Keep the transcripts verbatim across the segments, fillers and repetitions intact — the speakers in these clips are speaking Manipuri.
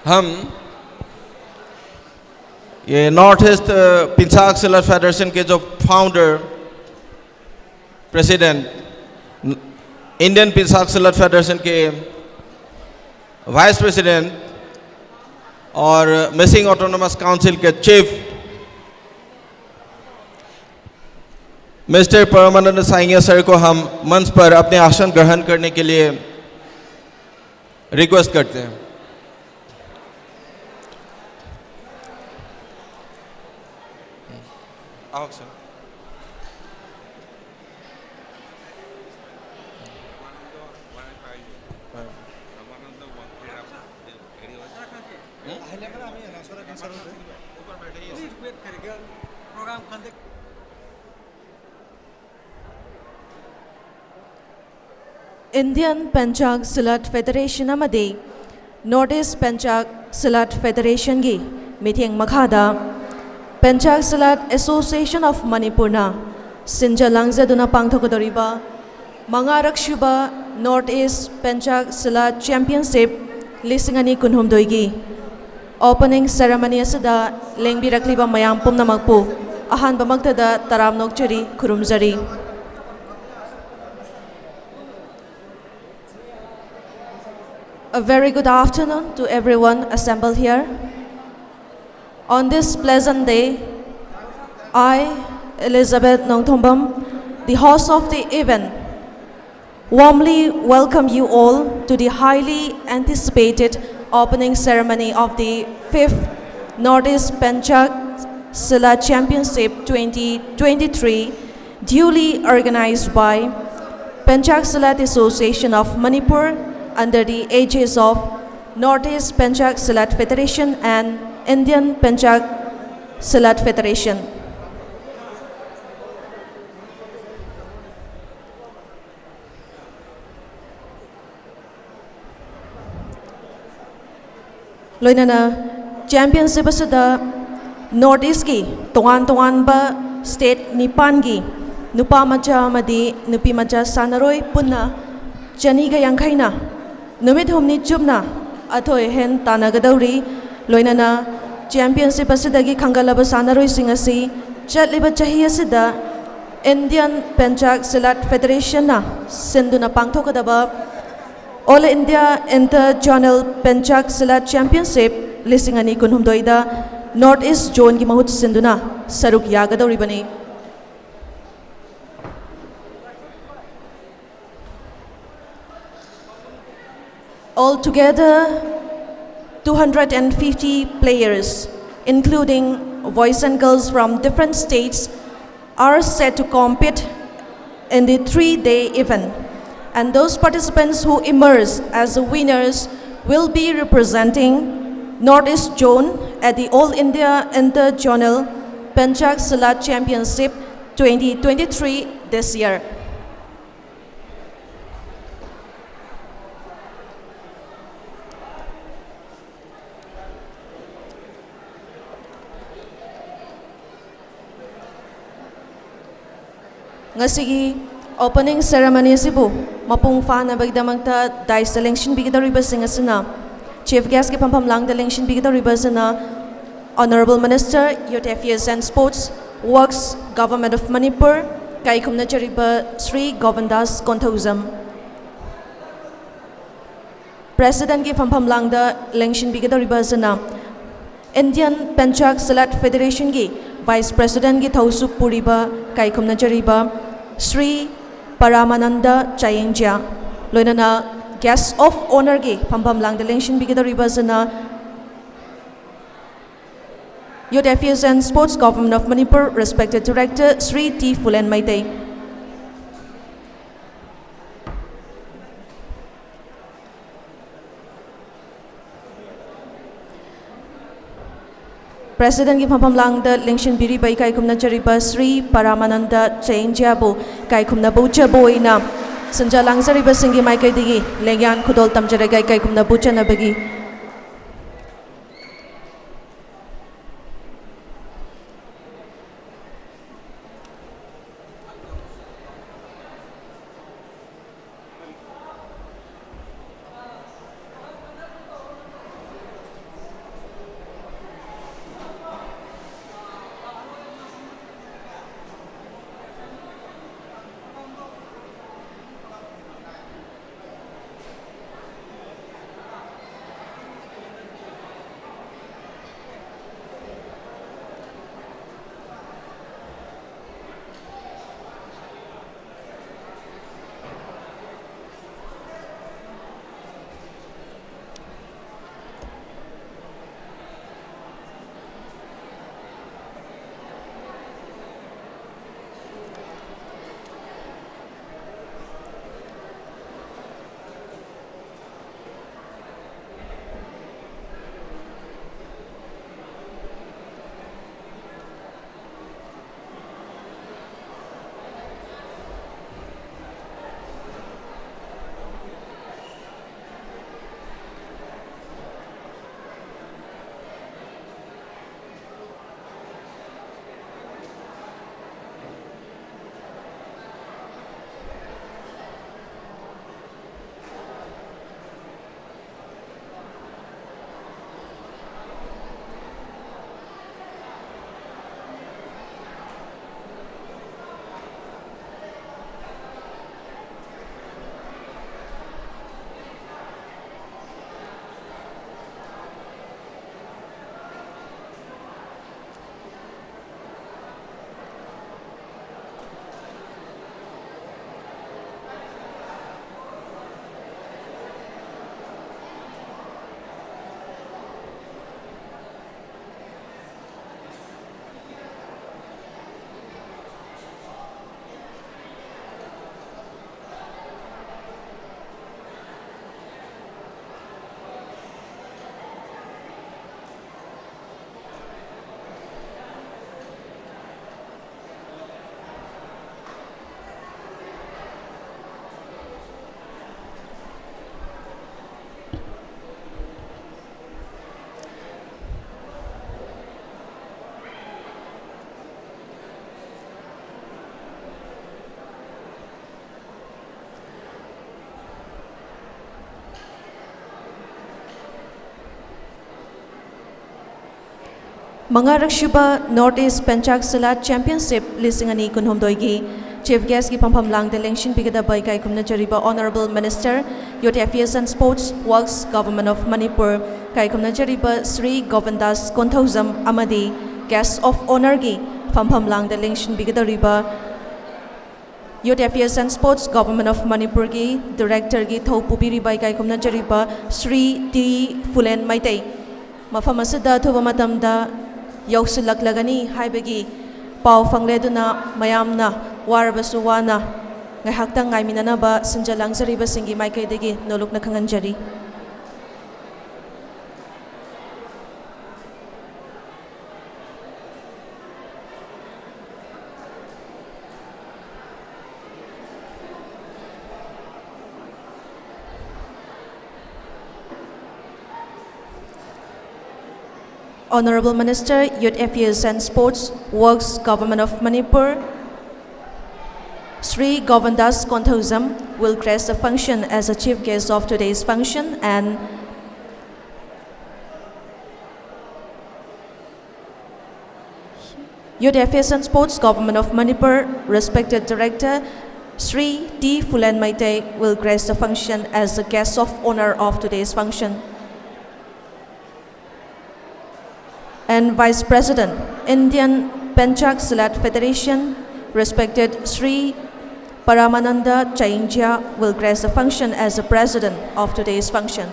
हम ये नॉर्थ ईस्ट पिंचाक सिलट फेडरेशन के जो फाउंडर प्रेसिडेंट, इंडियन पिंचाक सिलट फेडरेशन के वाइस प्रेसिडेंट और मिसिंग ऑटोनोमस काउंसिल के चीफ मिस्टर परमानंद साइंगिया सर को हम मंच पर अपने आसन ग्रहण करने के लिए रिक्वेस्ट करते हैं। आओ sir. Indian Penchak Silat Federation ꯑꯃꯗꯤ North East Penchak Silat Federationꯒꯤ ꯃꯤꯠꯌꯦꯡ ꯃꯈꯥꯗ Penchak Silat Association of Manipurꯅ ꯁꯤꯟꯖ ꯂꯥꯡꯖꯗꯨꯅ ꯄꯥꯡꯊꯣꯛꯀꯗꯧꯔꯤꯕ ꯃꯉꯥꯔꯛ ꯁꯨꯕ North East Penchak Silat Championship ꯂꯤꯁꯤꯡ ꯑꯅꯤ ꯀꯨꯟꯍꯨꯝꯗꯣꯏꯒꯤ opening ceremony ꯑꯁꯤꯗ ꯂꯦꯡꯕꯤꯔꯛꯂꯤꯕ ꯃꯌꯥꯝ ꯄꯨꯝꯅꯃꯛꯄꯨ ꯑꯍꯥꯟꯕꯃꯛꯇꯗ ꯇꯔꯥꯝꯅ ꯑꯣꯛꯆꯔꯤ, ꯈꯨꯔꯨꯝꯖꯔꯤ꯫ A very good afternoon to everyone assembled here. On this pleasant day, I, Elizabeth Nongthombam, the host of the event, warmly welcome you all to the highly anticipated opening ceremony of the fifth Northeast Penchak Silat Championship twenty twenty-three, duly organized by Penchak Silat Association of Manipur under the aegis of Northeast Penchak Silat Federation and Indian Penchak Silat Federation. ꯂꯣꯏꯅꯅ championship ꯑꯁꯤꯗ North Eastꯀꯤ ꯇꯣꯉꯥꯟ ꯇꯣꯉꯥꯟꯕ state ꯅꯤꯄꯥꯟꯒꯤ ꯅꯨꯄꯥ ꯃꯆꯥ ꯑꯃꯗꯤ ꯅꯨꯄꯤ ꯃꯆꯥ ꯁꯥꯟꯅꯔꯣꯏ ꯄꯨꯟꯅ ꯆꯅꯤꯒ ꯌꯥꯡꯈꯩꯅ ꯅꯨꯃꯤꯠ ꯍꯨꯝꯅꯤ ꯆꯨꯞꯅ ꯑꯊꯣꯏ ꯑꯍꯦꯟ ꯇꯥꯟꯅꯒꯗꯧꯔꯤ꯫ ꯂꯣꯏꯅꯅ ꯆꯦꯝꯄꯤꯌꯟꯁꯤꯞ ꯑꯁꯤꯗꯒꯤ ꯈꯟꯒꯠꯂꯕ ꯁꯥꯟꯅꯔꯣꯏꯁꯤꯡ ꯑꯁꯤ ꯆꯠꯂꯤꯕ ꯆꯍꯤ ꯑꯁꯤꯗ Indian Penchak Silat Federationꯅ ꯁꯤꯟꯗꯨꯅ ꯄꯥꯡꯊꯣꯛꯀꯗꯕ All India Inter Zonal Penchak Silat Championship ꯂꯤꯁꯤꯡ ꯑꯅꯤ ꯀꯨꯟꯍꯨꯝꯗꯣꯏꯗ North East Zoneꯒꯤ ꯃꯍꯨꯠ ꯁꯤꯟꯗꯨꯅ ꯁꯔꯨꯛ ꯌꯥꯒꯗꯧꯔꯤꯕꯅꯤ꯫ Altogether, two hundred and fifty players, including boys and girls from different states, are set to compete in the three-day event. And those participants who emerge as the winners will be representing Northeast Zone at the All India Inter-Zonal Penchak Silat Championship twenty twenty-three this year. ꯉꯁꯤꯒꯤ opening ceremony ꯑꯁꯤꯕꯨ ꯃꯄꯨꯡ ꯐꯥꯅꯕꯒꯤꯗꯃꯛꯇ dais ꯇ ꯂꯦꯡꯁꯤꯟꯕꯤꯒꯗꯧꯔꯤꯕꯁꯤꯡ ꯑꯁꯤꯅ, chief guest ꯀꯤ ꯐꯝꯐꯝ ꯂꯥꯡꯗ ꯂꯦꯡꯁꯤꯟꯕꯤꯒꯗꯧꯔꯤꯕ ꯑꯁꯤꯅ Honourable Minister, Youth Affairs and Sports, Works, Government of Manipur, ꯀꯥꯏꯈꯨꯝꯅꯖꯔꯤꯕ Shri ꯒꯣꯕꯤꯟꯗꯥꯁ Konthoujam. President ꯀꯤ ꯐꯝꯐꯝ ꯂꯥꯡꯗ ꯂꯦꯡꯁꯤꯟꯕꯤꯒꯗꯧꯔꯤꯕ ꯑꯁꯤꯅ Indian Penchak Silat Federation ꯒꯤ Vice President ꯀꯤ ꯊꯧꯁꯨ ꯄꯨꯔꯤꯕ ꯀꯥꯏꯈꯨꯝꯅꯖꯔꯤꯕ ꯁ꯭ꯔꯤ ꯄꯔꯥꯃꯥꯅꯟꯗ ꯆꯥꯌꯦꯡꯖꯤꯌꯥ, ꯂꯣꯏꯅꯅ Guest of Honour ꯒꯤ ꯐꯝꯐꯝ ꯂꯥꯡꯗ ꯂꯦꯡꯁꯤꯟꯕꯤꯒꯗꯧꯔꯤꯕ ꯑꯁꯤꯅ Youth Affairs and Sports, Government of Manipur, respected Director Shri T Phulen Meitei. President ꯀꯤ ꯐꯝꯐꯝ ꯂꯥꯡꯗ ꯂꯦꯡꯁꯤꯟꯕꯤꯔꯤꯕ ꯏꯀꯥꯏ ꯈꯨꯝꯅꯖꯔꯤꯕ ꯁ꯭ꯔꯤ ꯄꯔꯥꯃꯥꯅꯟꯗ ꯆꯥꯌꯦꯡꯖꯤꯌꯥꯕꯨ ꯏꯀꯥꯏ ꯈꯨꯝꯅꯕ ꯎꯠꯆꯕ ꯑꯣꯏꯅ ꯁꯤꯟꯖꯥ ꯂꯥꯡꯖꯔꯤꯕꯁꯤꯡꯒꯤ ꯃꯥꯏꯀꯩꯗꯒꯤ ꯂꯦꯡꯌꯥꯟ ꯈꯨꯗꯣꯜ ꯇꯝꯖꯔꯒ ꯏꯀꯥꯏ ꯈꯨꯝꯅꯕ ꯎꯠꯆꯅꯕꯒꯤ ꯃꯉꯥꯔꯛꯁꯨꯕ North East Penchak Silat Championship ꯂꯤꯁꯤꯡ ꯑꯅꯤ ꯀꯨꯟꯍꯨꯝꯗꯣꯏꯒꯤ Chief Guest ꯀꯤ ꯐꯝꯐꯝ ꯂꯥꯡꯗ ꯂꯦꯡꯁꯤꯟꯕꯤꯒꯗꯕ ꯏꯀꯥꯏ ꯈꯨꯝꯅꯖꯔꯤꯕ Honourable Minister, Youth Affairs and Sports Works, Government of Manipur, ꯏꯀꯥꯏ ꯈꯨꯝꯅꯖꯔꯤꯕ ꯁ꯭ꯔꯤ ꯒꯣꯕꯤꯟꯗꯥꯁ ꯀꯣꯟꯊꯧꯖꯝ ꯑꯃꯗꯤ Guest of Honour ꯒꯤ ꯐꯝꯐꯝ ꯂꯥꯡꯗ ꯂꯦꯡꯁꯤꯟꯕꯤꯒꯗꯧꯔꯤꯕ Youth Affairs and Sports, Government of Manipur ꯒꯤ Director ꯒꯤ ꯊꯧ ꯄꯨꯕꯤꯔꯤꯕ ꯏꯀꯥꯏ ꯈꯨꯝꯅꯖꯔꯤꯕ ꯁ꯭ꯔꯤ ꯇꯤ ꯐꯨꯂꯦꯟ ꯃꯩꯇꯩ꯫ ꯃꯐꯝ ꯑꯁꯤꯗ ꯑꯊꯨꯕ ꯃꯇꯝꯗ ꯌꯧꯁꯤꯜꯂꯛꯂꯒꯅꯤ ꯍꯥꯏꯕꯒꯤ ꯄꯥꯎ ꯐꯪꯂꯦ꯫ ꯑꯗꯨꯅ ꯃꯌꯥꯝꯅ ꯋꯥꯔꯕꯁꯨ ꯋꯥꯅ ꯉꯥꯏꯍꯥꯛꯇꯪ ꯉꯥꯏꯃꯤꯟꯅꯅꯕ ꯁꯤꯟꯖ ꯂꯥꯡꯖꯔꯤꯕꯁꯤꯡꯒꯤ ꯃꯥꯏꯀꯩꯗꯒꯤ ꯅꯣꯂꯨꯛꯅ ꯈꯪꯍꯟꯖꯔꯤ꯫ Honourable Minister, Youth Affairs and Sports Works, Government of Manipur, Shri Govindas Konthoujam will grace the function as the chief guest of today's function, and Youth Affairs and Sports, Government of Manipur, respected Director Shri T Fulen Meitei will grace the function as the guest of honour of today's function. And Vice President, Indian Penchak Silat Federation, respected Shri Paramananda Chainjia will grace the function as the President of today's function.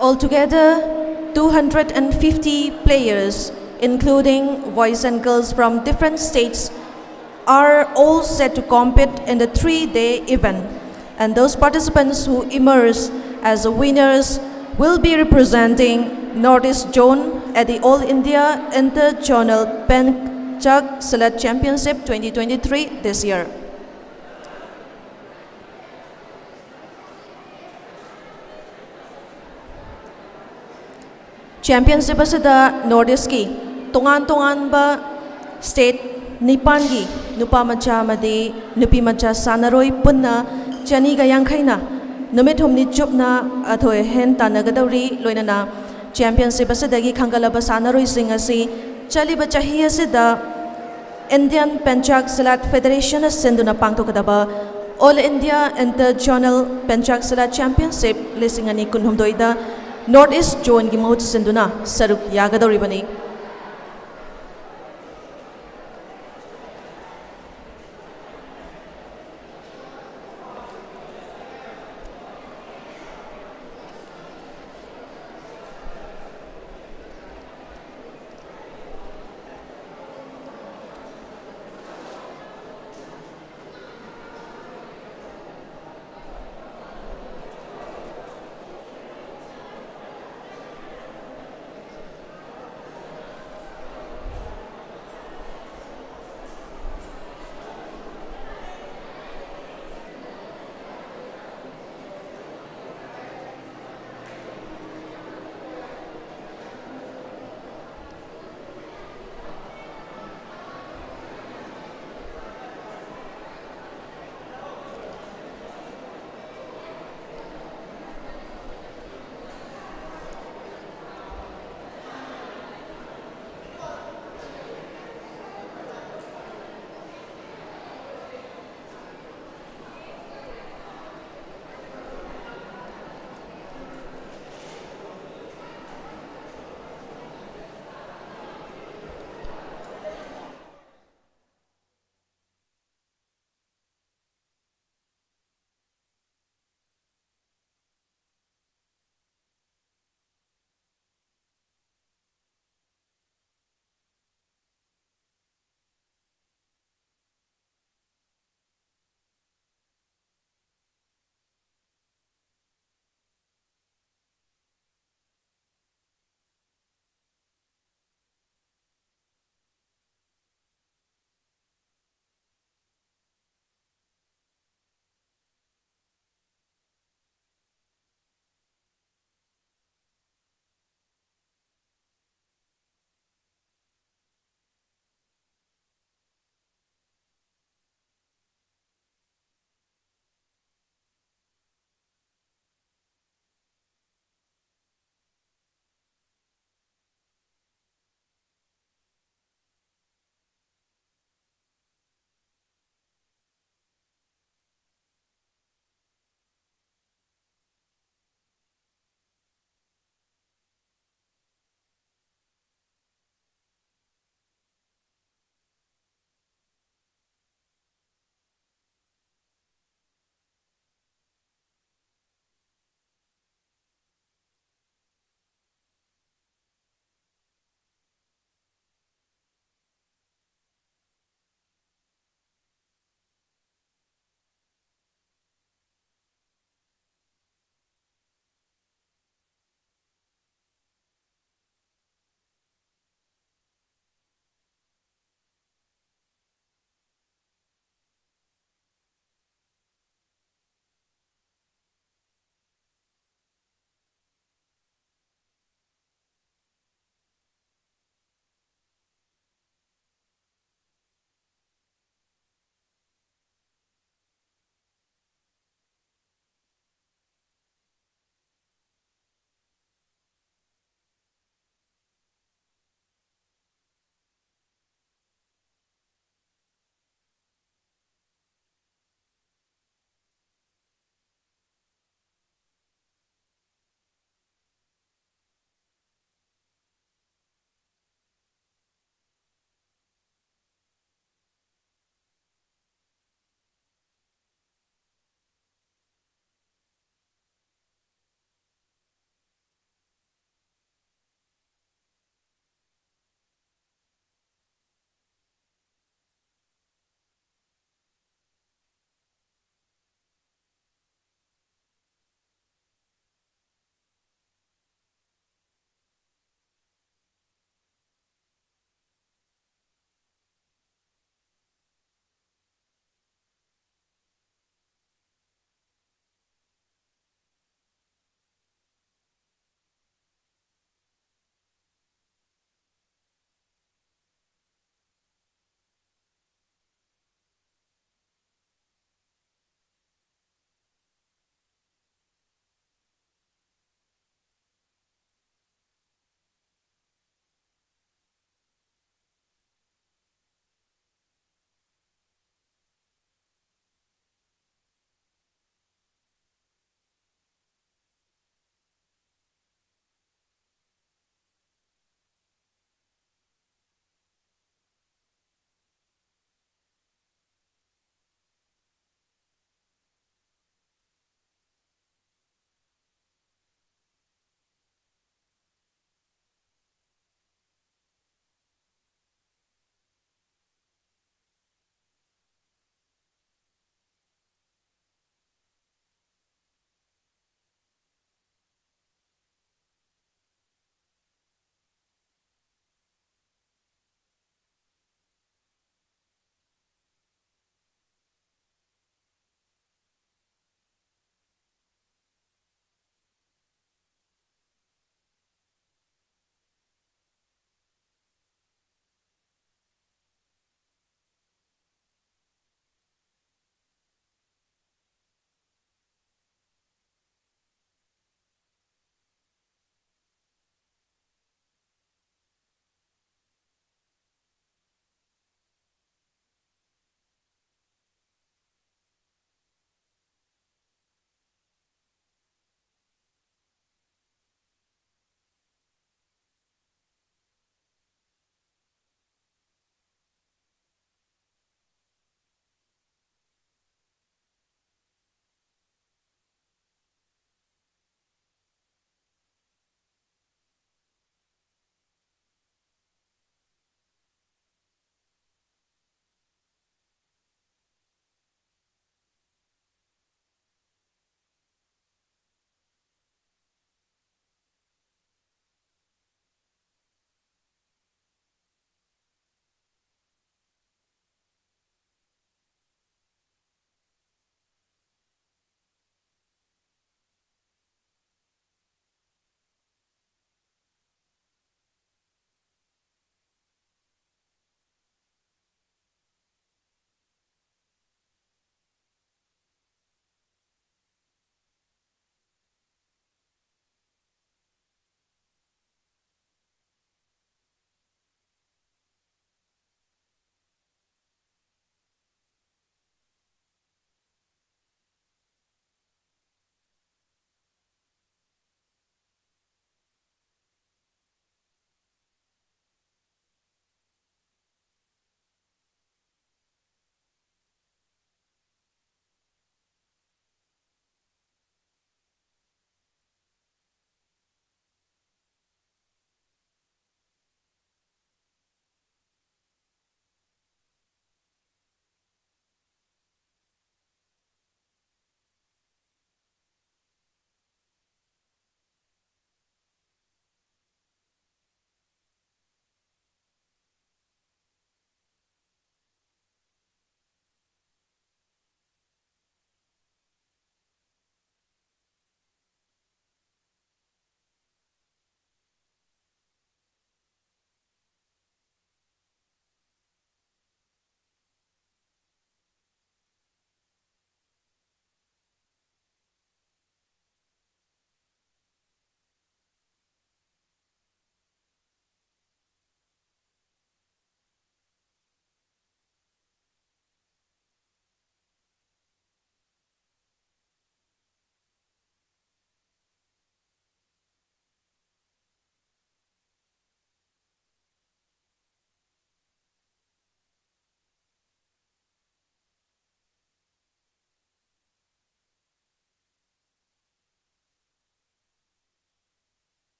Altogether, two hundred and fifty players, including boys and girls from different states, are all set to compete in the three-day event. And those participants who emerge as the winners will be representing Northeast Zone at the All India Inter-Zonal Pen Chak Salat Championship twenty twenty-three this year. Championship ꯑꯁꯤꯗ North East ꯀꯤ ꯇꯣꯉꯥꯟ ꯇꯣꯉꯥꯟꯕ state ꯅꯤꯄꯥꯟꯒꯤ ꯅꯨꯄꯥ ꯃꯆꯥ ꯑꯃꯗꯤ ꯅꯨꯄꯤ ꯃꯆꯥ ꯁꯥꯟꯅꯔꯣꯏ ꯄꯨꯟꯅ ꯆꯅꯤꯒ ꯌꯥꯡꯈꯩꯅ ꯅꯨꯃꯤꯠ ꯍꯨꯝꯅꯤ ꯆꯨꯞꯅ ꯑꯊꯣꯏ ꯑꯍꯦꯟ ꯇꯥꯟꯅꯒꯗꯧꯔꯤ꯫ ꯂꯣꯏꯅꯅ championship ꯑꯁꯤꯗꯒꯤ ꯈꯟꯒꯠꯂꯕ ꯁꯥꯟꯅꯔꯣꯏꯁꯤꯡ ꯑꯁꯤ ꯆꯠꯂꯤꯕ ꯆꯍꯤ ꯑꯁꯤꯗ Indian Penchak Salat Federation ꯅ ꯁꯤꯟꯗꯨꯅ ꯄꯥꯡꯊꯣꯛꯀꯗꯕ All India Inter Zonal Penchak Salat Championship ꯂꯤꯁꯤꯡ ꯑꯅꯤ ꯀꯨꯟꯍꯨꯝꯗꯣꯏꯗ North East Zone ꯒꯤ ꯃꯍꯨꯠ ꯁꯤꯟꯗꯨꯅ ꯁꯔꯨꯛ ꯌꯥꯒꯗꯧꯔꯤꯕꯅꯤ꯫